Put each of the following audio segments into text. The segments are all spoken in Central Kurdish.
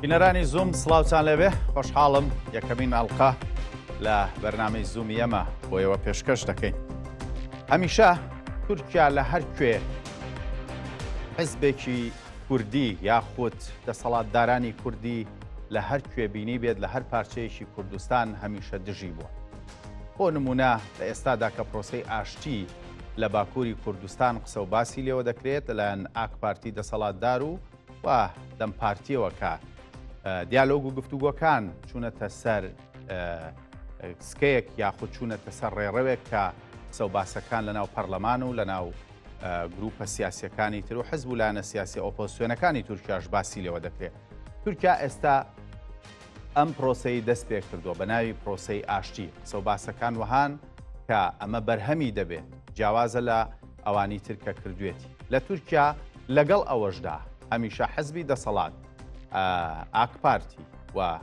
بینەرانی زووم سڵاوتان لێبێ خۆشحاڵم یەکەمین ئەڵلقە لە بەرنامەی زوومی ئەمە بۆ ئێوە پێشکەش دەکەین هەمیشە تورکیا لە هەر کوێ حزبێکی کوردی یاخود دەسەڵاتدارانی کوردی لە هەر کوێ بینی بێت لە هەر پارچەیەکی کوردستان هەمیشە دژی بووە بۆ نمونە لە ئێستادا کە پرۆسەی ئاشتی لە باکووری کوردستان قسە و باسی لێوە دەکرێت لەلایەن ئاک پارتی دەسەڵاتدار و و دەم پارتیەوە کە دیالۆگ و گفتوگۆکان چوونەتە سەر سکەیەک یاخود چوونەتە سەر ڕێڕەوێک کە قسە و باسەکان لەناو پەرلەمان و لەناو گروپە سیاسیەکانی تر و حزب و لایەنە سیاسی ئۆپۆزسیۆنەکانی تورکیاش باسی لێوە دەکرێت. تورکیا ئێستا ئەم پرۆسەی دەست پێ کردووە بە ناوی پرۆسەی ئاشتی قسە و باسەکان وەهان کە ئەمە بەرهەمی دەبێت جیاوازە لە ئەوانی تر کە کردوێتی لە تورکیا لەگەڵ ئەوەشدا هەمیشە حزبی دەسەڵات ئاکپارتی و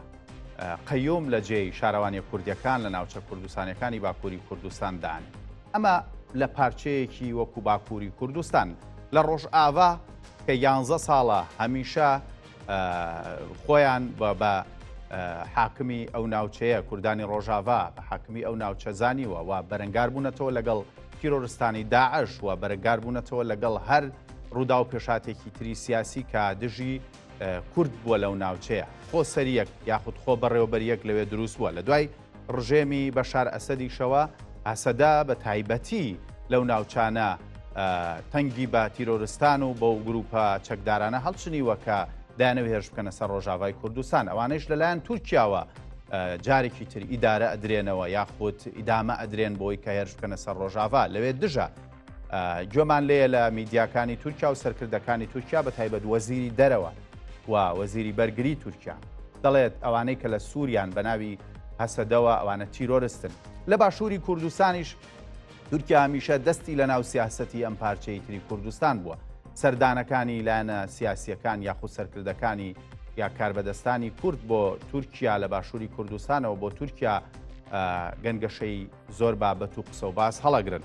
قەیوم لە جێی شارەوانیە کوردیەکان لە ناوچە کوردستانیەکانی باکووری کوردستان دانێ. ئەمە لە پارچەیەکی وەکو باکووری کوردستان. لە ڕۆژئاڤا کە یانزە ساڵە هەمیشە خۆیان بە حاکمی ئەو ناوچەیە کوردانی ڕۆژاڤا بە حاکمی ئەو ناوچە زانیوە و بەرەنگار بوونەتەوە لەگەڵ تیرۆرستانی داعش و بەرەنگار بوونەتەوە لەگەڵ هەر ڕوودا و پێشاتێکی تری سیاسی کە دژی کورد بووە لەو ناوچەیە خۆسەریەک یاخود خۆ بەڕێوەبەریەک لەوێ دروست بووە لە دوای ڕژێمی بەشار ئەسەدیشەوە هەسەدە بە تایبەتی لەو ناوچانە تەنگی بە تیرۆرستان و بەو گروپە چەکدارانە هەڵچنیوە کە دایانەوە هێرش بکەنە سەر ڕۆژاڤای کوردستان ئەوانەیش لەلایەن تورکیاوە جارێکی تر ئیدارە ئەدرێنەوە یاخود ئیدامە ئەدرێن بۆی کە هێرش بکەنە سەر ڕۆژاڤا لەوێ دژە گوێمان لێیە لە میدیاکانی تورکیا و سەرکردەکانی تورکیا بە تایبەت وەزیری دەرەوە و وەزیری بەرگری تورکیا دەڵێت ئەوانەی کە لە سووریان بە ناوی هەسەدەوە ئەوانە تیرۆرستن. لە باشووری کوردستانیش تورکیا هەمیشە دەستی لە ناو سیاسەتی ئەم پارچەی تری کوردستان بووە. سەردانەکانی لایەنە سیاسیەکان یاخود سەرکردەکانی یا کاربەدەستانی کورد بۆ تورکیا لە باشووری کوردستانەوە بۆ تورکیا گەنگەشەی زۆر بابەت و قسە و باس هەڵەگرن.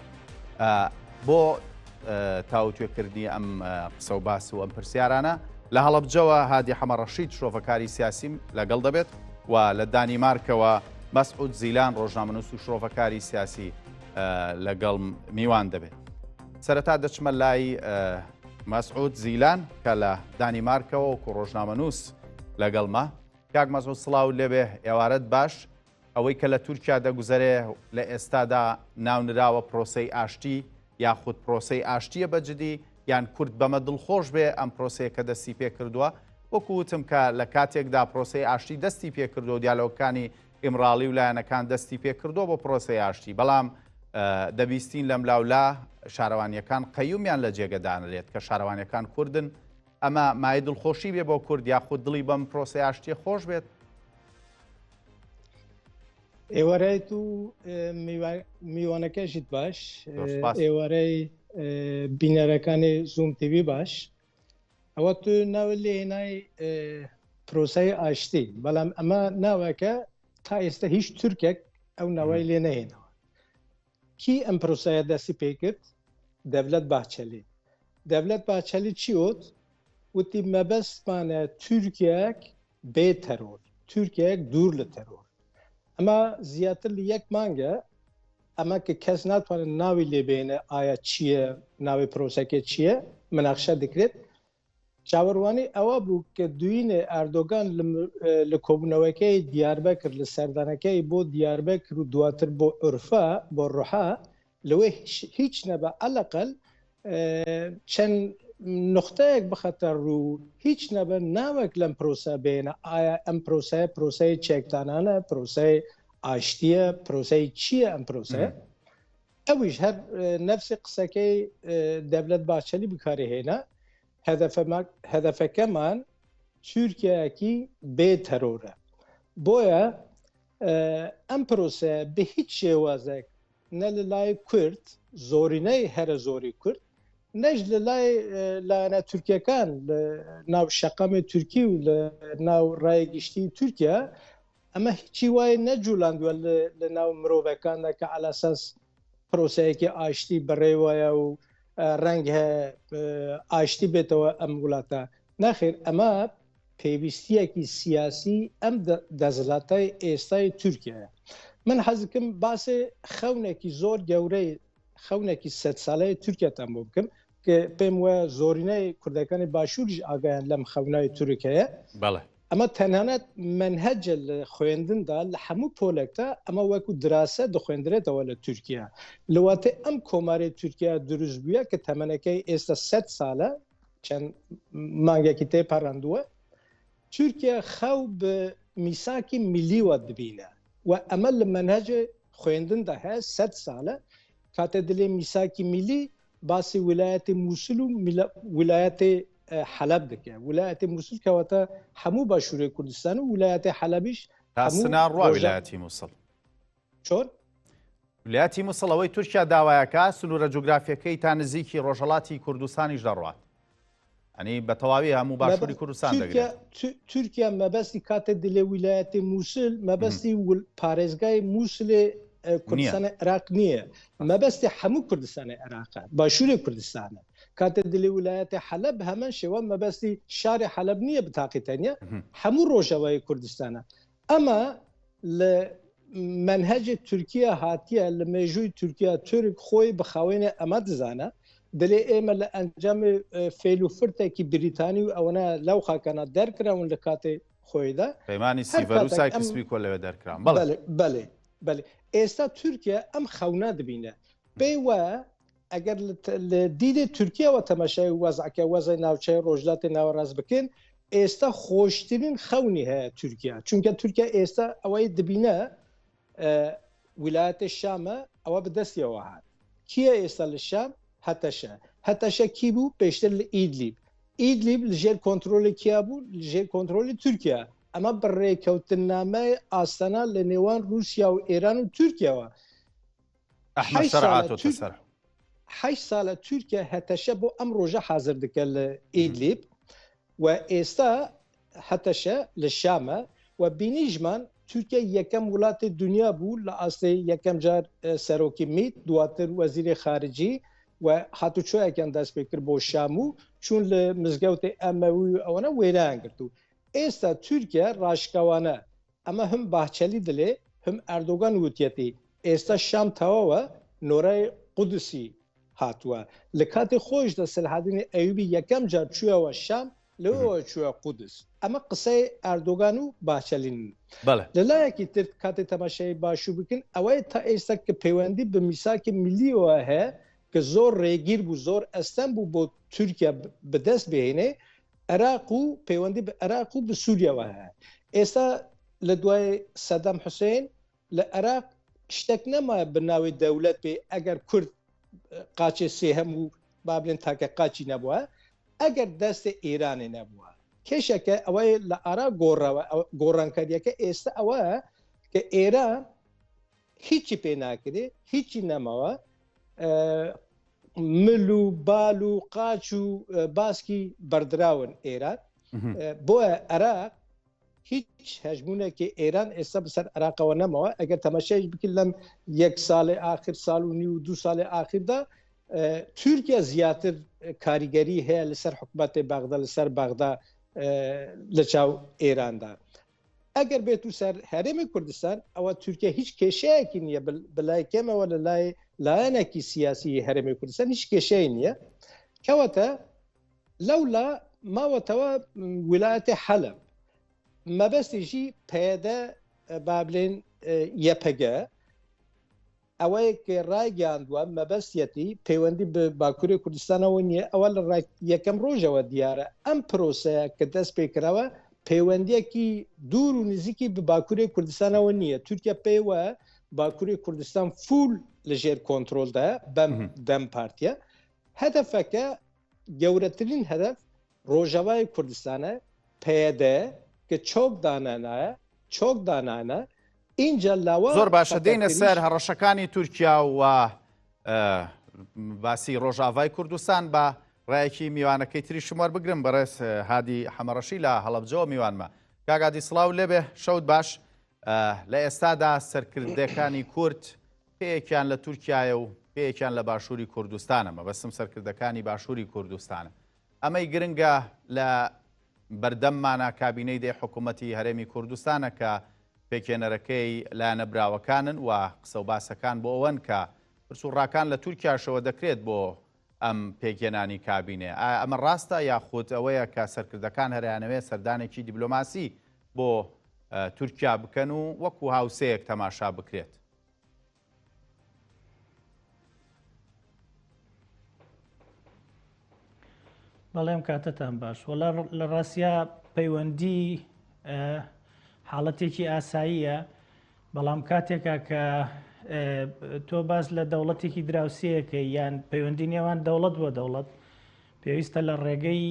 بۆ تاوتوێکردنی ئەم قسە و باس و ئەم پرسیارانە لە هەڵەبجەوە هادی حەمەڕەشید شرۆڤەکاری سیاسیم لەگەڵ دەبێت و لە دانیمارکەوە مەسعود زیلان ڕۆژنامەنووس و شرۆڤەکاری سیاسی لەگەڵ میوان دەبێت. سەرەتا دەچمە لای مەسعود زیلان کە لە دانیمارکەوە وەکو ڕۆژنامەنووس لەگەڵمە. کاک مەسعود سڵاو لێبێ ئێوارەت باش. ئەوەی کە لە تورکیا دەگوزەرێ لە ئێستادا ناونراوە پرۆسەی ئاشتی یاخود پرۆسەی ئاشتیە بە جدی یان کورد بەمە دڵخۆش بێ ئەم پرۆسەیە کە دەستی پێکردووە وەکو وتم کە لە کاتێکدا پرۆسەی ئاشتی دەستی پێکردووە دیالۆگەکانی ئیمراڵی و لایەنەکان دەستی پێکردووە بۆ پرۆسەی ئاشتی بەڵام دەبیستین لەم لاولا شارەوانیەکان قەیومیان لە جێگە دانرێت کە شارەوانیەکان کوردن ئەمە مایە دڵخۆشی بێ بۆ کورد یاخود دڵی بەم پرۆسەی ئاشتیە خۆش بێت؟ ئێوارەی تو میوانەکەشیت باش ئێوارەی بینەرەکانی زووم تیوی باش ئەوە تو ناوە لێنای پرۆسای ئاشتی بەڵام ئەمە ناوەکە تا ئێستا هیچ تورکێک ئەو ناوەی لێ نەهێنەوە کی ئەم پرۆسەیە دەستی پێکرد دەولەت باچەلی دەولەت باچەلی چی وت وتی مەبەستمانە تورکیایەک بێ تەرۆر تورکیایەک دوور لە تەرۆر ئەمە زیاتر لە یەک مانگە ئەمە کە کەس ناتوانێت ناوی لێبێنە ئایا چییە ناوی پرۆسەکە چییە مناقشە دەکرێت چاوەڕوانی ئەوە بوو کە دوینێ ئەردۆگان لە کۆبوونەوەکەی دیاربەکر لە سەردانەکەی بۆ دیاربەکر و دواتر بۆ ئورفا بۆ ڕوحا لەوەی هیچ نەبە ئەلەقەل چەند نقطەیەک بخەتە ڕوو هیچ نەبە ناوێک لەم پرۆسە بێنە ئایا ئەم پرۆسەیە پرۆسەی چێکدانانە پرۆسەی ئاشتیە پرۆسەی چییە ئەم پرۆسەیە ئەویش هەر نەفسی قسەکەی دەولەت باچەلی بکاری هێنا هەدەفەکەمان تورکیایەکی بێ تەرۆرە بۆیە ئەم پرۆسەیە بە هیچ شێوازێک نە لە لای کورد زۆرینەی هەرە زۆری کورد نەش لە لای لایەنە تورکیەکان لە ناو شەقامی تورکی و لە ناو ڕای گشتی تورکیا ئەمە هیچی وای نەجولاندوە لە ناو مرۆڤەکاندا کە عەلاساس پرۆسەیەکی ئاشتی بەڕێوەیە و ڕەنگ هەیە ئاشتی بێتەوە ئەم وڵاتە ناخێر ئەمە. پێویستیەکی سیاسی ئەم دەسەلاتای ئێستای تورکیایە. من حەزکم باسێ خەونێکی زۆر گەورەی خەونێکی سەد ساڵەی تورکیاتان بۆ بکەم کە پێم وایە زۆرینەی کوردەکانی باشووریش ئاگایان لەم خەونای تورک هەیە. بەڵێ. ئەمە تەنانەت مەنهەجە لە خوێندندا لە هەموو پۆلێکدا ئەمە وەکو دراسە دەخوێندرێتەوە لە تورکیا. لەواتێ ئەم کۆماری تورکیا دروست بووە کە تەمەنەکەی ئێستا سەد سالە چەند مانگێکی تێپەڕاندووە، تورکیا خەو بە میساکی میلیوە دبینە و ئەمە لە مەنهەجی خوێندندا هەیە سەد سالە کاتێ دلێ میساکی میلی باسی ویلایەتی موسل و ویلایەتی حەلەب دەکە. ویلایەتی موسل کەواتە هەموو باشووری کوردستان و ویلایەتی حەلەبیش تا سنا ڕوا ویلایەتی موسڵ. چۆن؟ ویلایەتی موسڵ ئەوەی تورکیا داوایەکە سنوورە جوگرافیەکەی تا نزیکی ڕۆژهەڵاتی کوردستانیش دەڕوات. ئەنی بە تەواوی هەموو باشووری کوردستان دەگرێت. تورکیا مەبەستی کاتێ دلێ ویلایەتی موسل مەبەستی پارێزگای موسلێ کوردستانی عێراق نییە مەبەستی هەموو کوردستانی عێراقە باشووری کوردستانە کاتێ دلێ ویلایەتی حەلەب هەمان شێوە مەبەستی شاری حەلەب نییە بتاقی تەنیا هەموو ڕۆژەوای کوردستانە ئەمە لە مەنهەجی تورکیا هاتیە لە مێژووی تورکیا تورک خۆی بە خاوێنە ئەمە دزانە دەلێ ئێمە لە ئەنجامی فێل و فرتێکی بریتانی و ئەوەنە لەو خاکانە دەرکراون لە کاتێ خۆیدا پەیمانی سیڤەر و سایکس بیکۆ لەوێ دەرکران بەڵێ بەڵێ بەڵێ ئێستا تورکیا ئەم خەونە دبینە پێی وایە ئەگەر لە دیدی تورکیاوە تەماشای وەزعەکە وەزعی ناوچەی ڕۆژلاتی ناوەڕاست بکەین ئێستا خۆشترین خەونی هەیە تورکیا چونکە تورکیا ئێستا ئەوەی دبینە ویلایەتی شامە ئەوە بەدەستیەوە هات کیە ئێستا لە شام هەتەشە هەتەشە کی بوو پێشتر لە ئیدلیب ئیدلیب لەژێر کۆنترۆلی کیا بوو لەژێر کۆنترۆلی تورکیا ئەمە بڕێکەوتنامەی ئاستانە لە نێوان رووسیا و ئێران و تورکیاوە ئەحمەد شەرع هاتۆتە سەر. هەشت سالە تورکیا هەتەشە بۆ ئەم ڕۆژە حازر دکە لە ئیدلیب و ئێستا هەتەشە لە شامە و بینیژمان تورکیا یەکەم وڵاتی دنیا بوو لە ئاستی یەکەم جار سەرۆکی میت دواتر وەزیری خارجی و هاتوچۆیەکیان دەست پێ کرد بۆ شام و چون لە مزگەوتی ئەمەوی و ئەوەنە وێنیان گرت و ئێستا تورکیا ڕاشکاوانە ئەمە هەم باهچەلی دلێ هەم ئەردۆگان وتیەتی ئێستا شام تەواوە نۆرەی قودسی هاتووە لە کاتی خۆیشدا سەلحادینی ئەیوبی یەکەم جار چووەوە شام لەوەوە چووە قودس ئەمە قسەی ئەردۆگان و باهچەلین بەڵێ. لە لایەکی تر کاتێ تەماشای باشوور بکەین ئەوەی تا ئێستا کە پەیوەندی بە میساکی میلیەوە هەیە کە زۆر ڕێگیر بوو زۆر ئەستەم بوو بۆ تورکیا بەدەست بهێنێ عێراق و پەیوەندی بە عێراق و بە سووریاوە هەیە ئێستا لە دوای سەدام حوسێن لە عێراق شتێک نەما بە ناوی دەولەت بێ ئەگەر کورد قاچێ سێهەم و با بلێن تاکە قاچی نەبووە ئەگەر دەستی ئێرانێ نەبووە کێشەکە ئەوەی لە ئارا گۆڕەوە گۆڕانکاریەکە ئێستا ئەوە کە ئێران هیچی پێ ناکرێ هیچی نەماوە مل و بال و قاچ و باسکی بەردراون ئێران بۆیە عێراق هیچ هەژمونێکی ئێران ئێستا بەسەر عێراقەوە نەماوە ئەگەر تەماشایش بکەین لەم یەک ساڵێ ئاخر ساڵ و نیو دو ساڵێ ئاخردا تورکیا زیاتر کاریگەری هەیە لەسەر حکوومەتی بەغدا لەسەر بەغدا لە چاو ئێراندا ئەگەر بێت و سەر هەرێمی کوردستان ئەوە تورکیا هیچ کێشەیەکی نییە بەلای کێمەوە لە لای لایەنێکی سیاسی هەرێمی کوردستان هیچ کێشەی نییە کەواتە لەولا ماوەتەوە ویلایەتی حەلەب مەبەستیشی پەیەدە با بلێن یەپەگە ئەوەی کە ڕایگەیاندووە مەبەستیەتی پەیوەندی بە باکووری کوردستانەوە نییە، ئەوە لە یەکەم ڕۆژەوە دیارە ئەم پرۆسەیە کە دەست پێکراوە پەیوەندیەکی دوور و نزیکی بە باکووری کوردستانەوە نییە. تورکیا پێی وایە باکووری کوردستان فول لە ژێر کۆنترۆڵدایە بەم دەم پارتیە. هەدەفەکە گەورەترین هەدەف ڕۆژاوای کوردستانە پەیەدە کە چۆک دانانایە چۆک دانانە ئینجا لاوە زۆر باشە دێینە سەر هەڕەشەکانی تورکیا و باسی ڕۆژاڤای کوردستان بە ڕایەکی میوانەکەی تریشم وەربگرم بەڕێز هادی حەمەڕەشی لە هەڵەبجەوە میوانمە کاگادی سڵاو لێبێ شەوت باش لە ئێستادا سەرکردەکانی کورد پێیەکیان لە تورکایە و پێیەکیان لە باشووری کوردستانە مەبەستم سەرکردەکانی باشووری کوردستانە ئەمەی گرنگە لە. بەردەممانە کابینەی دەی حکوومەتی هەرێمی کوردستانە کە پێکهێنەرەکەی لایەنە براوەکانن و قسە و باسەکان بۆ ئەوەن کە پرس و ڕاکان لە تورکیاشەوە دەکرێت بۆ ئەم پێکهێنانی کابینەیە. ئایا ئەمە ڕاستە یاخود ئەوەیە کە سەرکردەکان هەرەیانەوێت سەردانێکی دیبلۆماسی بۆ تورکیا بکەن و وەکو هاوسێیەک تەماشا بکرێت؟ بەڵێ ئەم کاتەتان باش وەڵا لە ڕاستیا پەیوەندی حاڵەتێکی ئاساییە بەڵام کاتێکا کە تۆ باس لە دەوڵەتێکی دراوسەیەکە یان پەیوەندی نێوان دەوڵەت بۆ دەوڵەت پێویستە لە ڕێگەی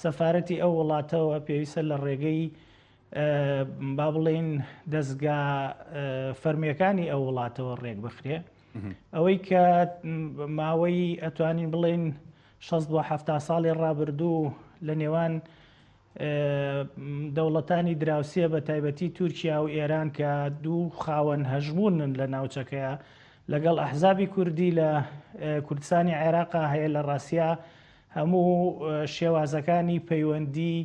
سەفاەتی ئەو وڵاتەوە پێویستە لە ڕێگەی با بڵین دەستگا فەرمیەکانی ئەو وڵاتەوە ڕێک بخرێ ئەوەی کە ماوەی ئەتوانین بڵین 60 بۆ ه ساڵی ڕابردوو لە نێوان دەوڵەتانی دراوسێ بە تایبەتی تورکیا و ئێران کە دوو خاوەن هەژمونن لە ناوچەکەیە لەگەڵ ئەحزابی کوردی لە کوردستانی عێراقا هەیە لە ڕاستیا هەموو شێوازەکانی پەیوەندی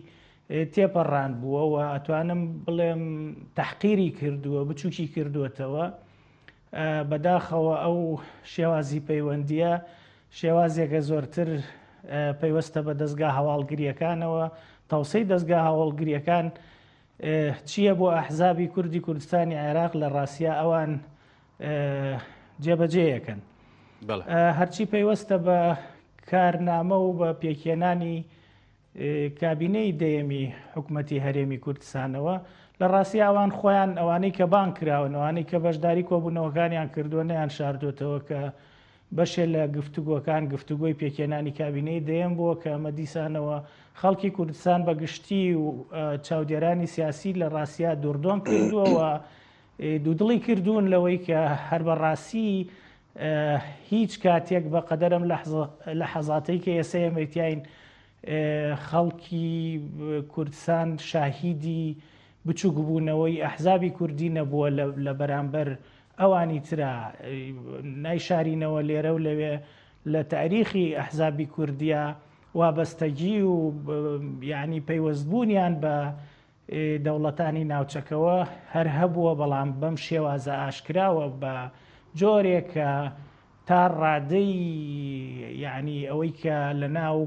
تێپەڕاند بووە و ئەتوانم بڵێم تەحقیری کردووە بچووکی کردووەتەوە بەداخەوە ئەو شێوازی پەیوەندیە شێوازێکە زۆرتر پەیوەستە بە دەستگا هەواڵگریەکانەوە تەوسەی دەستگا هەواڵگریەکان چییە بۆ ئەحزابی کوردی کوردستانی عێراق لە ڕاستیا ئەوان جێبەجێیەکەن هەرچی پەیوەستە بە کارنامە و بە پێکهێنانی کابینەی دەیەمی حکومەتی هەرێمی کوردستانەوە، لە ڕاستی ئەوان خۆیان ئەوانەی کە بانگ کراون، ئەوانەی کە بەشداری کۆبوونەوەکانیان کردووە نەیانشاردۆتەوە کە بەشێ لە گفتوگۆکان گفتوگۆی پێکهێنانی کابینەی دەیەم بووە کە ئەمە دیسانەوە خەڵکی کوردستان بە گشتی و چاودێرانی سیاسی لە ڕاستیا دوڕدۆن کردووە و دوودڵی کردوون لەوەی کە هەر بە ڕاستی هیچ کاتێک بە قەدەر ئەم لەحەزاتەی کە ئێستا ئێمە تیاین خەڵکی کوردستان شاهیدی بچووکبوونەوەی ئەحزابی کوردی نەبووە لە بەرامبەر ئەوانی ترا نایشارینەوە لێرە و لەوێ لە تاریخی ئەحزابی کوردیا وابەستەگی و یعنی پەیوەستبوونیان بە دەوڵەتانی ناوچەکەوە هەر هەبووە، بەڵام بەم شێوازە ئاشکراوە بە جۆرێک کە تا ڕادەی یعنی ئەوەی کە لە ناو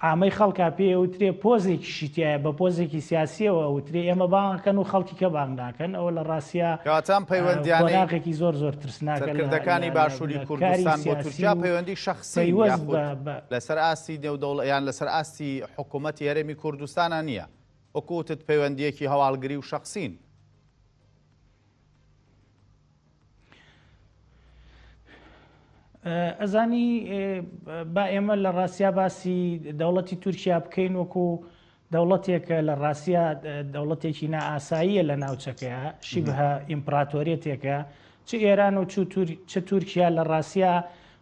عامەی خەڵکا پێ وترێ پۆزێکیشی تایە بە پۆزێکی سیاسیەوە وترێ ئێمە بانگەکەن و خەڵکی کە بانگ ناکەن ئەوە لە ڕاستیا کەواتە ئەم پەیوەندیانەی قۆناغێکی زۆر زۆر ترسناکە لە سەرکردەکانی لە باشووری لە کاری کوردستان بۆ سیاسی تورکیا و پەیوەندی شەخسین پەیوەست یاخود بە بە لەسەر ئاستی نێودەوڵ یان لەسەر ئاستی حکوومەتی هەرێمی کوردستانا نییە وەکو وتت پەیوەندییەکی هەواڵگری و شەخسین. ئەزانی با ئێمە لە ڕاستیا باسی دەوڵەتی تورکیا بکەین وەکو دەوڵەتێکە لە ڕاستیا دەوڵەتێکی نائاساییە لە ناوچەکەیە شیبه ئیمپراتۆریەتێکە چ ئێران و چ تورکیا لە ڕاستیا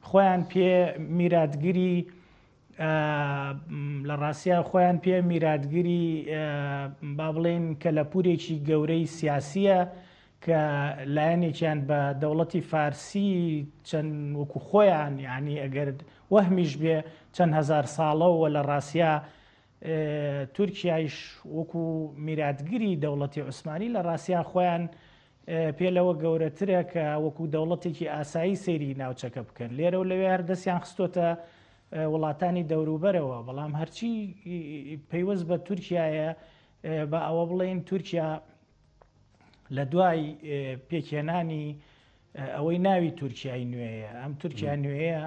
خۆیان پێ میراتگری لە ڕاستیا خۆیان پێ میراتگری با بڵێین کەلەپوورێکی گەورەی سیاسیە کە لایەنێکیان بە دەوڵەتی فارسی چەند وەکو خۆیان یعنی ئەگەر وەهمیش بێ چەند هەزار ساڵەوە لە ڕاستیا تورکیایش وەکو میراتگری دەوڵەتی عوسمانی لە ڕاستیا خۆیان پێ لەوە گەورەترە کە وەکو دەوڵەتێکی ئاسایی سەیری ناوچەکە بکەن لێرە و لەوێ هەر دەستیان خستۆتە وڵاتانی دەوروبەرەوە بەڵام هەرچی پەیوەست بە تورکایە بە ئەوە بڵێن تورکیا لە دوای پێکهێنانی ئەوەی ناوی تورکیای نوێیە ئەم تورکیا نوێیە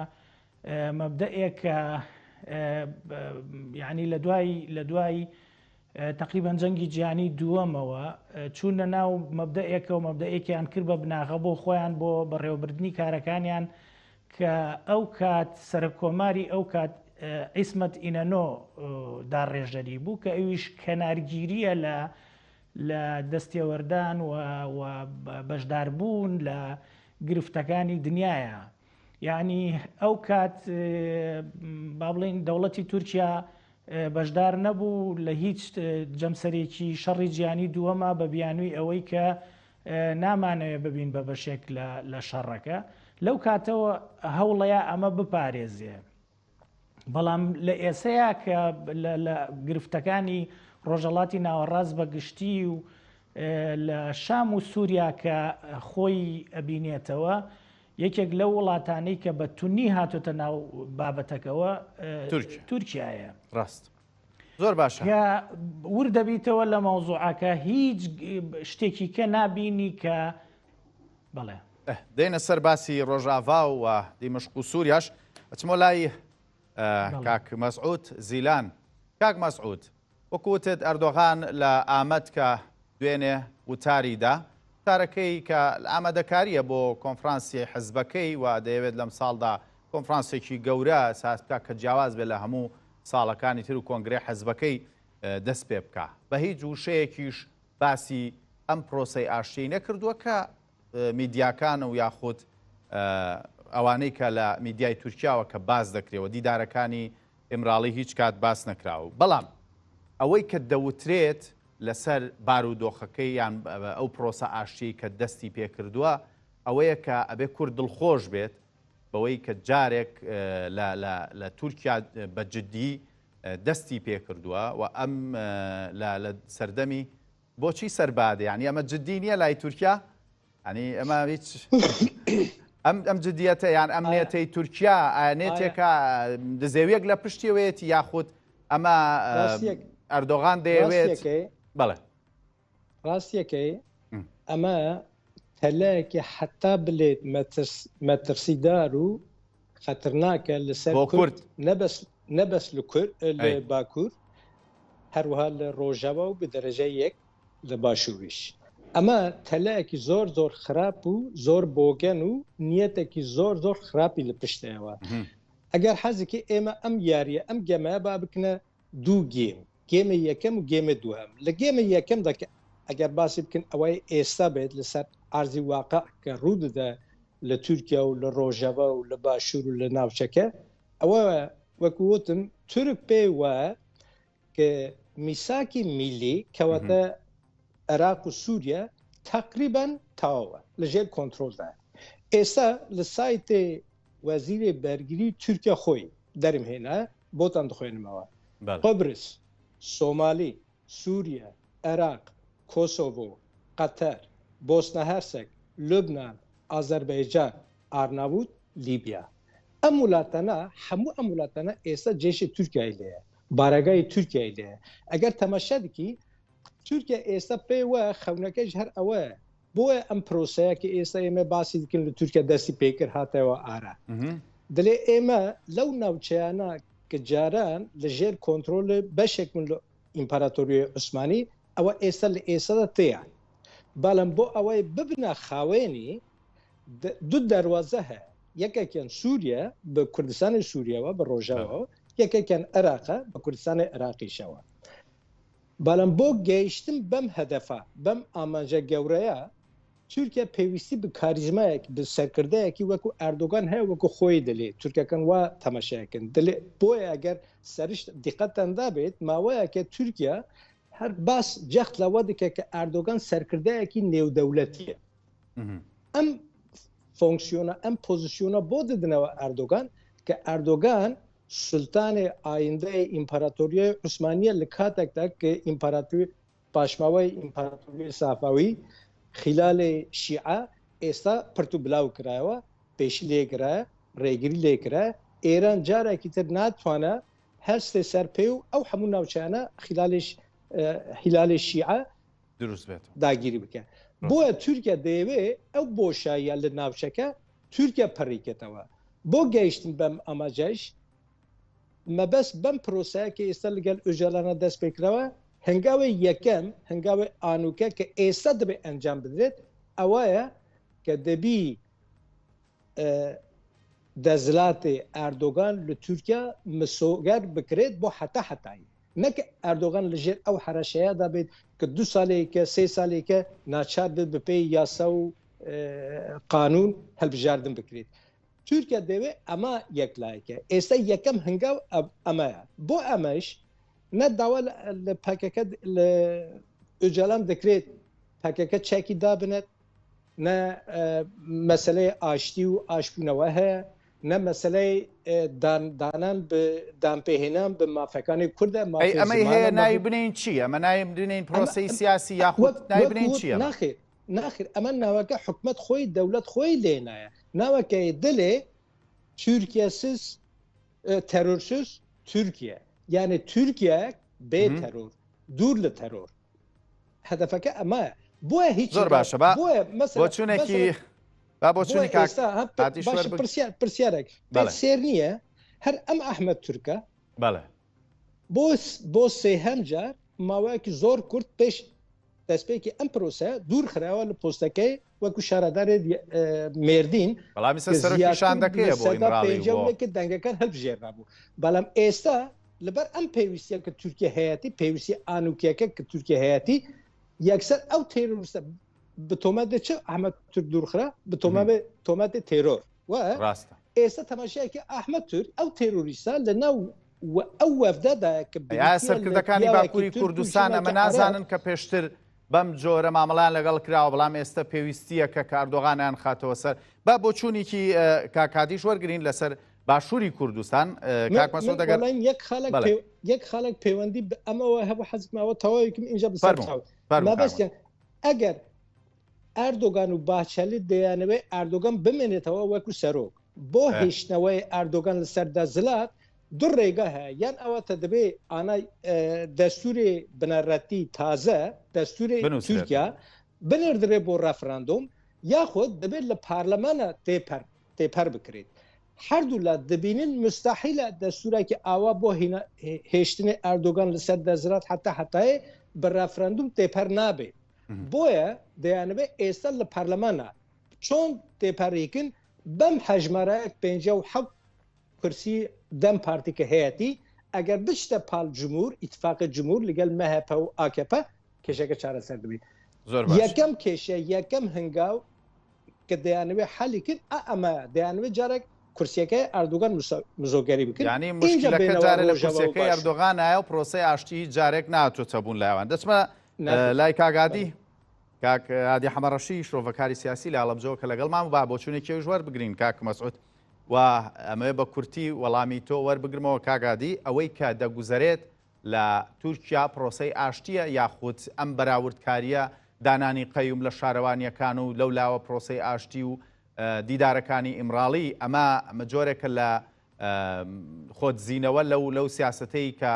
مەبدەئێکە یعنی لە دوای لە دوای تەقریبەن جەنگی جیهانی دووەمەوە چوونە ناو مەبدەئێکەوە مەبدەئێکیان کرد بە بناغە بۆ خۆیان بۆ بەڕێوەبردنی کارەکانیان کە ئەو کات سەرکۆماری ئەو کات عیسمەت ئینەنۆ داڕێژەری بوو کە ئەویش کەنارگیریە لە لە دەستێوەردان و بەشداربوون لە گرفتەکانی دنیاە یعنی ئەو کات با بڵین دەوڵەتی تورکیا بەشدار نەبوو لە هیچ جەمسەرێکی شەڕی جیهانی دووەما بە بیانووی ئەوەی کە نامانەوێ ببین بە بەشێک لە شەڕەکە لەو کاتەوە هەوڵەیە ئەمە بپارێزێ. بەڵام لە ئێسەیە کە لە گرفتەکانی ڕۆژەڵاتی ناوەڕاست بە گشتی و لە شام و سووریا کە خۆی ئەبینێتەوە یەکێک لەو وڵاتانەی کە بە تونی هاتۆتە ناو بابەتەکەوە تورکیایە. ڕاست زۆر باشە. کە ورد دەبیتەوە لە مەوزوعەکە هیچ شتێکی کە نابینی کە بەڵێ. دێنە سەر باسی ڕۆژاڤا و دیمەشق و سووریاش ئەچمۆ لای کاک مەسعود زیلان کاک مەسعود وەکو وتت ئەردۆغان لە ئامەد کە دوێنێ وتاری دا، وتارەکەی کە ئامادەکارییە بۆ کۆنفرانسی حزبەکەی و دەیەوێت لەم ساڵدا کۆنفرانسێکی گەورە ساز بکا کە جیاواز بێت لە هەموو ساڵەکانی تر و کۆنگرەی حزبەکەی دەست پێ بکا. بە هیچ وشەیەکیش باسی ئەم پرۆسەی ئاشتیی نەکردووە کە میدیاکان و یاخود ئەوانەی کە لە میدیای تورکیاوە کە باس دەکرێەوە دیدارەکانی ئیمراڵی هیچ کات باس نەکراوە بەڵام ئەوەی کە دەوترێت لەسەر بارودۆخەکەی یان ئەو پرۆسە ئاشتیەی کە دەستی پێکردووە ئەوەیە کە ئەبێ کورد دڵخۆش بێت بەوەی کە جارێک لە تورکیا بە جدی دەستی پێکردووە و ئەم لە سەردەمی بۆچی سەربادە یعنی ئەمە جدی نییە لای تورکیا ئەنی ئەمە هیچ ئەم ئەم جدیەتە یان ئەم نێتەی تورکیا ئایا نێتێکە دزێویەک لە پشتیەوەیەتی یاخود ئەمە ئەردۆغان دەیەوێت بەڵێ ڕاستیەکەی ئەمە تەلایەکی حتا بلێت مەترسیدار و خەترناکە لەسەر کورد نەبەس نەبەس لە کورد لە باکوور هەروەها لە ڕۆژاوا و بە دەرەجە یەک لە باشووریش. ئەمە تەلایەکی زۆر زۆر خراپ و زۆر بۆگەن و نیەتێکی زۆر زۆر خراپی لە پشتەوە. ئەگەر حەزێکی ئێمە ئەم یاریە ئەم گەمە با بکنە دوو گێم، گێمە یەکەم و گێمە دووهەم. لە گێمە یەکەمدا کە ئەگەر باسی بکەن ئەوەی ئێستا بێت لەسەر ئارزی واقع کە ڕوو دەدا لە تورکیا و لە ڕۆژاوا و لە باشوور و لە ناوچەکە ئەوە وەکو وتم تورک پێی وایە کە میساکی میلی کەواتە عێراق و سووریا تقریبا تەواوە لە ژێر کۆنترۆلدا ئێستا لە سایتێ وەزیری بەرگری تورکیا خۆی دەرم هێنا بۆتان دخوێنمەوە قبرس سۆمالی سووریا عێراق کۆسۆڤۆ قەتەر بۆسنە هەرسەک لوبناان ئازەربایجان ئارناوت لیبیا ئەم وڵاتانە هەموو ئەم وڵاتانە ئێستا جێشی تورکیای لێیە بارەگای تورکیای لێیە ئەگەر تەماشا دکی تورکیا ئێستا پێی وایە خەونەکەیش هەر ئەوەیە بۆیە ئەم پرۆسەیە کە ئێستا ئێمە باسی دکن لە تورکیا دەستی پێکرد هاتەوە ئارا دلێ ئێمە لەو ناوچەیانە کە جاران لە ژێر کۆنترۆل بەشێک من لە ئیمپراتۆریای عوسمانی ئەوە ئێستا لە ئێستادا تێیان بەڵام بۆ ئەوەی ببنە خاوێنی دوو دەروازە هەیە یەکێکیان سووریە بە کوردستانی سووریەوە بە ڕۆژاوەوە یەکێکیان عێراقە بە کوردستانی عێراقیشەوە بەڵام بۆ گەیشتن بەم هەدەفە بەم ئامانجە گەورەیە تورکیا پێویستی بە کاریزمایەک بە سەرکردەیەکی وەکو ئەردۆگان هەیە وەکو خۆی دەلێ تورکەکان وا تەماشاکەن دلێ بۆیە ئەگەر سەرشت دیقەتتان دابێت ماوەیەکە تورکیا هەر باس جەخت لەوە دکە کە ئەردۆگان سەرکردەیەکی نێودەولەتیە ئەم فۆنکسیۆنە ئەم پۆزیسیۆنە بۆ دەدنەوە ئەردۆگان کە ئەردۆگان سولتانی ئایندەی ئیمپراتۆریای عوسمانیە لە کاتێکدا کە ئیمپراتۆری پاشماوەی ئیمپراتۆری سافاوی خیلالی شیعە ئێستا پرت و بلاو کرایەوە پێشی لێگرایە ڕێگری لێکرا ئێران جارێکی تر ناتوانە هەستێ سەر پێ و ئەو هەموو ناوچانە خیلالیش هیلالی شیعە دروست بێت داگیری بکە بۆیە تورکیا دەیەوێ ئەو بۆشاییە لە ناوچەکە تورکیا پەڕیکێتەوە بۆ گەیشتن بەم ئاماجایش مەبەست بەم پرۆسەیە کە ئێستا لەگەل ئۆجالانە دەست پێکراوە هەنگاوی یەکەم هەنگاوی ئانوکە کە ئێستا دەبێت ئەنجام بدرێت ئەوەیە کە دەبی دەزلاتێ ئەردۆگان لە تورکیا مسۆگەر بکرێت بۆ حتا حتایی نەک ئەردۆغان لە ژێر ئەو هەرەشەیەدا بێت کە دوو سالێکە سێ سالێکە ناچار بێت بەپێی یاسا و قانون هەلبژاردن بکرێت. تورکیا دەیەوێت ئەمە یەکلایکە. ئێستا یەکەم هەنگاو ئەمەیە. بۆ ئەمەش نە داوا لە پەکەکە لە ئۆجالان دەکرێت پەکەکە چەکی دابنێت، نە مەسەلەی ئاشتی و ئاشبوونەوە هەیە. نە مەسەلەی دان دانان بە دانپێهێنان بە مافەکانی کوردە ئەی مافی ئەمەی زمانە هەیە ناوی مافی بنێین چی؟ ئەمە ناوی بنێین ئەمە پرۆسەی سیاسی یاخود وەک ناوی وەک بنێین وەک چی ئەمە؟ ناخێر ناخێر ئەمە ناوەکە حکومەت خۆی دەولەت خۆی لێنایە ناوەکەی دلێ تورکیەسز تەرۆرسز تورکیە یعنی تورکیایەک بێ تەرۆر دوور لە تەرۆر هەدەفەکە ئەمایە بۆیە هیچ زۆر باشە با بۆیە مەسەلەن بۆچوونێکی مەسەلەن با بۆیە بۆچوونی کاک ئێستا هە هادیش باشە وەربگ پرسیار پرسیارێک پێت بەڵێ سێر نییە هەر ئەم ئەحمەد تورکە بەڵێ بۆ بۆ سێهەم جار ماوەیەکی زۆر کورت پێش دەستپێکی ئەم پرۆسە دوور خراوە لە پۆستەکەی وەکو شارەدارێ مێردین بەڵام ئێستا کە سەرۆکی زیاتر لە شاندەکەیە بۆ سەدا ئیمراڵی پێنجا و و بۆ یەک دەنگەکان هەڵبژێرا بوو بەڵام ئێستا لەبەر ئەم پێویستیە کە تورکیا هەیەتی پێویستی ئانوکیەکە کە تورکیا هەیەتی یەکسەر ئەو تێرۆریستە بە تۆمەتی چ ئەحمەد تورک دوورخرا بە تۆمەتی تۆمەتی تێرۆر و ڕاستە ئێستا تەماشایەکی ئەحمەد تورک ئەو تێرۆریستە لە ناو و ئەو وەفدەدایە کە ئەی ئایا بریتیە لە سەرکردەکانی پیاوێکی باکووری تورک و کوردستان ئەمە ژنێکی عەرەب نازانن کە پێشتر بەم جۆرە مامەڵەیان لەگەڵ کراوە بەڵام ئێستە پێویستییە کە کە ئەردۆغانیان خاتەوە سەر با بۆچوونێکی کاک هادیش وەرگرین لەسەر باشووری کوردستان من کاک مەسعود من ئەگەر وەڵام یەک خاڵێک بەڵێ پێ یەک خاڵێک پەیوەندی بە ئەمەوە هەبوو حەزم ئەوە تەواویکم ئینجا بەسەر فەرموو چاو فەرموو کاک مەبەستیان مەسعود ئەگەر ئەردۆگان و باچەلی دەیانەوێت ئەردۆگان بمێنێتەوە وەکو سەرۆک بۆ هێشتنەوەی ئەردۆگان لەسەر دەسەلات دوو ڕێگا هەیە یان ئەوە تە دەبێ ئانای دەستوری بنەڕەتی تازە دەستوری تورکیا بنێردرێ بۆ ڕەفراندۆم یاخود دەبێت لە پارلەمانە تێپەر تێپەر بکرێت هەردوولا دەبینن مستحیلە دەستورێکی ئاوا بۆ هێشتنی ئەردۆگان لەسەر دەزرات حتا حتای بە ڕەفراندوم تێپەر نابێت بۆیە دەیانەوێت ئێستا لە پەرلەمانە چۆن تێپەڕیکن بەم هەژمارەیەک 57 کورسی دەم پارتی کە هەیەتی ئەگەر بچتە پاڵ جمهور ئیتفاق جمهور لەگەل مەهەپە و ئاکەپە کێشەکە چارەسەر دەبێت زۆر باش. یەکەم کێشە یەکەم هەنگاو کە دەیانەوێت حەلی کرد ئا ئەمە دەیانەوێت جارێک کورسیەکەی ئەردوگان مزۆگەری بکرد یانی ئینجا مشکلەکە بێنەوە جارێ لە ڕۆژەوە و کورسیەکەی باش. ئەردۆغانایە و پرۆسەی ئاشتی هیچ جارێک نهاتۆتە بوون لایوان دەچمە نەخێر. لای کاک هادی بەڵێ. کاک هادی حەمەڕەشی شرۆڤەکاری سیاسی لە هەڵەبجەوە کە لەگەڵمان بوو با بۆچوونێکی ئەویش وەربگرین کاک مەسعود و ئەمەوێ بە کورتی وەڵامی تۆ وەربگرمەوە کاک هادی ئەوەی کە دەگوزەرێت لە تورکیا پرۆسەی ئاشتییە یاخود ئەم بەراوردکارییە دانانی قەیوم لە شارەوانییەکان و لەولاوە پرۆسەی ئاشتی و دیدارەکانی ئیمراڵی ئەمە ئەمە جۆرێکە لە خۆدزینەوە لەو لەو سیاسەتەی کە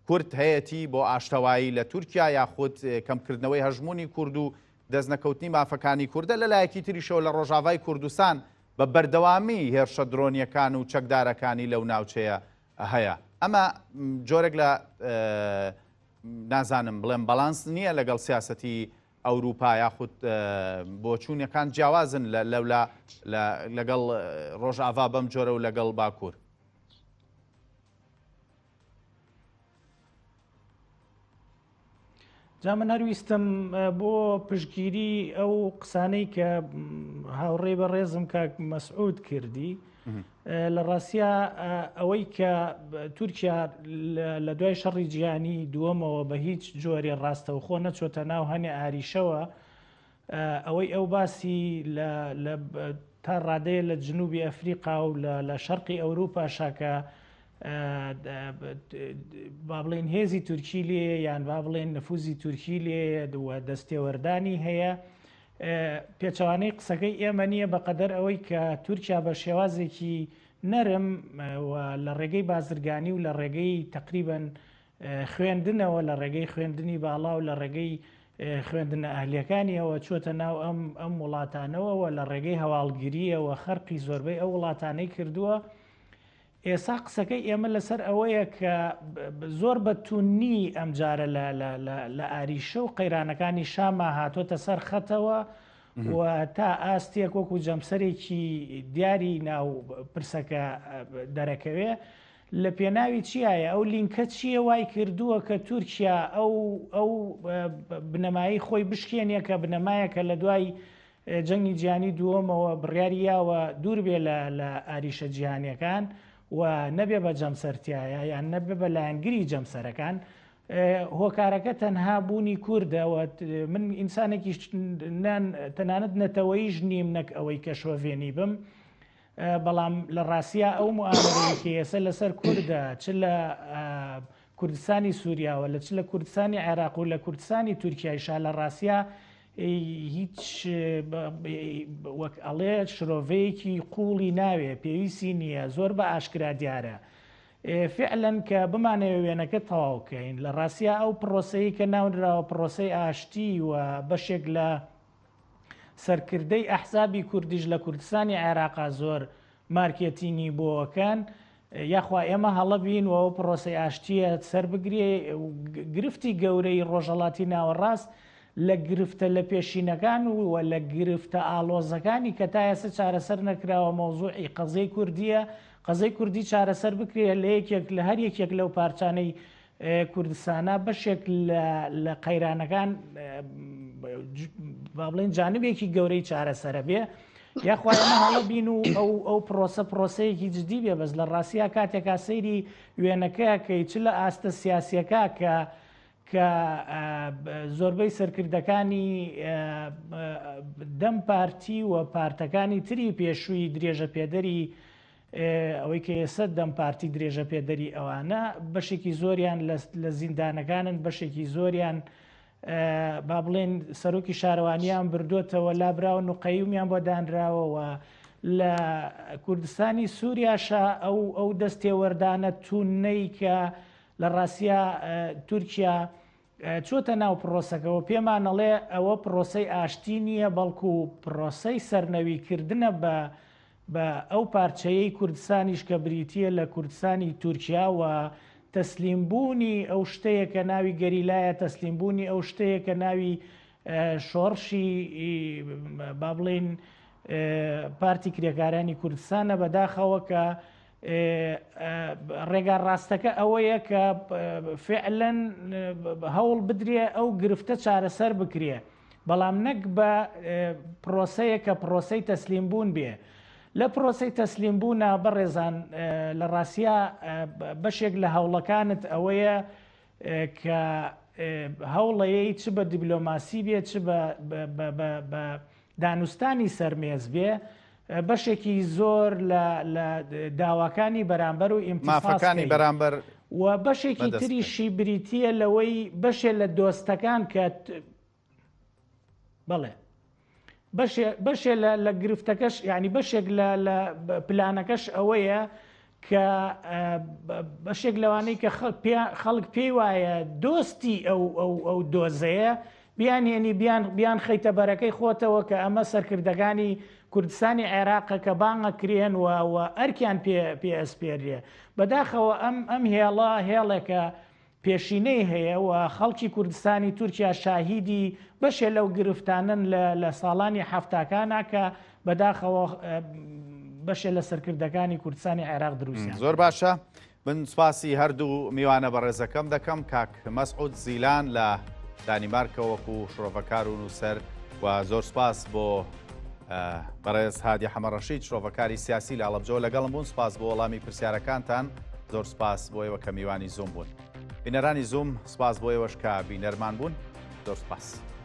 کورد هەیەتی بۆ ئاشتەوایی لە تورکیا یاخود کەمکردنەوەی هەژموونی کورد و دەستنەکەوتنی مافەکانی کوردە لە لایەکی تریشەوە لە ڕۆژاڤای کوردستان بە بەردەوامی هێرشە درۆنیەکان و چەکدارەکانی لەو ناوچەیە هەیە ئەمە جۆرێک لە نازانم بڵێم باڵانس نییە لەگەڵ سیاسەتی ئەوروپا یاخود بۆچوونەکان جیاوازن لەولا لەگەڵ ڕۆژاڤا بەم جۆرە و لەگەڵ باکوور. جا من هەرویستم بۆ پشتگیری ئەو قسانەی کە هاوڕێی بە ڕێزم کاک مەسعود کردی لە ڕاستیا ئەوەی کە تورکیا لە دوای شەڕی جیهانی دووەمەوە بە هیچ جۆرێ ڕاستەوخۆ نەچۆتە ناو هەنێ ئاریشەوە ئەوەی ئەو باسی لە تا ڕادەیە لە جنوبی ئەفریقا و لە شەرقی ئەوروپا شاکە با بڵێن هێزی تورکی لێ یان با بڵێن نفوزی تورکی لێ و دەستێوەردانی هەیە پێچەوانەی قسەکەی ئێمە نییە بەقەدەر ئەوەی کە تورکیا بە شێوازێکی نەرم و لە ڕێگەی بازرگانی و لە ڕێگەی تقریبن خوێندنەوە لە ڕێگەی خوێندنی باڵا و لە ڕێگەی خوێندنە ئەهلیەکانیەوە چۆتە ناو ئەم ئەم وڵاتانەوە و لە ڕێگەی هەواڵگریەوە خەرقی زۆربەی ئەو وڵاتانەی کردووە ئێسا قسەکەی ئێمە لەسەر ئەوەیە کە زۆر بە تونی ئەمجارە لە ئاریشە و قەیرانەکانی شاما هاتۆتە سەر خەتەوە و تا ئاستێک وەکو جەمسەرێکی دیاری ناو پرسەکە دەرەکەوێ لە پێناوی چیایە ئەو لینکە چییە وای کردووە کە تورکیا ئەو ئەو بنەمایی خۆی بشکێنێ کە بنەمایەکە لە دوای جەنگی جیهانی دووەمەوە بڕیاری یاوە دوور بێ لە لە ئاریشە جیهانیەکان و نەبێ بە جەمسەر تیایا یان نەبێ بە لایەنگری جەمسەرەکان هۆکارەکە تەنها بوونی کوردە و من ئینسانێکیش تەنانەت نەتەوەیش نیم نەک ئەوەی کە شۆڤێنی بم. بەڵام لە ڕاستیا ئەو موئامەرەی کە ئێستا لەسەر کوردە چ لە کوردستانی سووریاوە لە چ لە کوردستانی عێراق و لە کوردستانی تورکیایشا لە ڕاستیا هیچ وەک ئەڵێ شرۆڤەیەکی قوڵی ناوێ پێویستی نییە زۆر بە ئاشکرا دیارە فعلەن کە بمانەوێ وێنەکە تەواو کەین لە ڕاستیا ئەو پرۆسەی کە ناونراوە پرۆسەی ئاشتی و بەشێک لە سەرکردەی ئەحزابی کوردیش لە کوردستانی عێراقا زۆر مارکێتینگی بۆ ئەکەن یاخوا ئێمە هەڵە بین و ئەو پرۆسەی ئاشتیە سەر بگرێ گرفتی گەورەی ڕۆژهەڵاتی ناوەڕاست لە گرفتە لە پێشینەکان و لە گرفتە ئاڵۆزەکانی کە تا ئێستا چارەسەر نەکراوە مەوزوعی قەزیەی کوردیە قەزەی کوردی چارەسەر بکرێ لە یەکێک لە هەر یەکێک لەو پارچانەی کوردستانە بەشێک لە قەیرانەکان با بڵێن جانبێکی گەورەی چارەسەرە بێ یاخوا ئێمە هەڵە بین و ئەو ئەو پرۆسە پرۆسەیەکی جدی بێ بەس لە ڕاستیا کاتێکا سەیری وێنەکەکەی چ لە ئاستە سیاسیەکە کە کە زۆربەی سەرکردەکانی دەم پارتی و پارتەکانی تری پێشووی درێژە پێدەری ئەوەی کە ئێستا دەم پارتی درێژە پێدەری ئەوانە بەشێکی زۆریان لە زیندانەکانن بەشێکی زۆریان با بڵێن سەرۆکی شارەوانیان بردوێتەوە لابراون و قەیومیان بۆ دانراوەوە لە کوردستانی سووریاشە ئەو ئەو دەست تێوەردانە توونەی کە لە ڕاستیا تورکیا چۆتە ناو پرۆسەکەوە پێمان ئەڵێ ئەوە پرۆسەی ئاشتی نییە بەڵکو پرۆسەی سەرنەویکردنە بە بە ئەو پارچەیەی کوردستانیش کە بریتییە لە کوردستانی تورکیا و تەسلیمبوونی ئەو شتەیە کە ناوی گەریلایە تەسلیمبوونی ئەو شتەیە کە ناوی شۆڕشی با بڵێین پارتی کرێکارانی کوردستانە بەداخەوە کە ڕێگا ڕاستەکە ئەوەیە کە فعلەن هەوڵ بدرێ ئەو گرفتە چارەسەر بکرێ بەڵام نەک بە پرۆسەیە کە پرۆسەی تەسلیم بوون بێ لە پرۆسەی تەسلیم بوونا بەڕێزان لە ڕاستیا بەشێک لە هەوڵەکانت ئەوەیە کە هەوڵەیەی چ بە دیبلۆماسی بێ چ بە دانوستانی سەر مێز بێ بەشێکی زۆر لە لە داواکانی بەرامبەر و ئیمتیساس مافەکانی کەی بەرامبەر و بەشێکی بەدەست بکەی. تریشی بریتییە لەوەی بەشێ لە دۆستەکان کە بەڵێ بەشێ بەشێ لە لە گرفتەکەش یعنی بەشێک لە لە پلانەکەش ئەوەیە کە بەشێک لەوانەی کە خەڵک پێی وایە دۆستی ئەو ئەو ئەو دۆزەیە بیانهێنی بیان بیان خەیتە بەرەکەی خۆتەوە کە ئەمە سەرکردەکانی کوردستانی عێراقە کە بانگە کرێن و و ئەرکیان پێ پێ ئەسپێرێ بەداخەوە ئەم ئەم هێڵە هێڵێکە پێشینەی هەیە و خەڵکی کوردستانی تورکیا شاهیدی بەشێ لەو گرفتانەن لە لە ساڵانی حەفتاکانا کە بەداخەوە بەشێ لە سەرکردەکانی کوردستانی عێراق دروستیان زۆر کردووە. باشە من سوپاسی هەردوو میوانە بەڕێزەکەم دەکەم کاک مەسعود زیلان لە دانیمارکەوە وەکو شرۆڤەکار و نووسەر و زۆر سوپاس بۆ بەڕێز هادی حەمەڕەشید شرۆڤەکاری سیاسی لە هەڵەبجەوە لەگەڵم بوون سوپاس بۆ وەڵامی پرسیارەکانتان زۆر سوپاس بۆ ئێوە کە میوانی زووم بوون بینەرانی زووم سوپاس بۆ ئێوەش کە بینەرمان بوون زۆر سوپاس.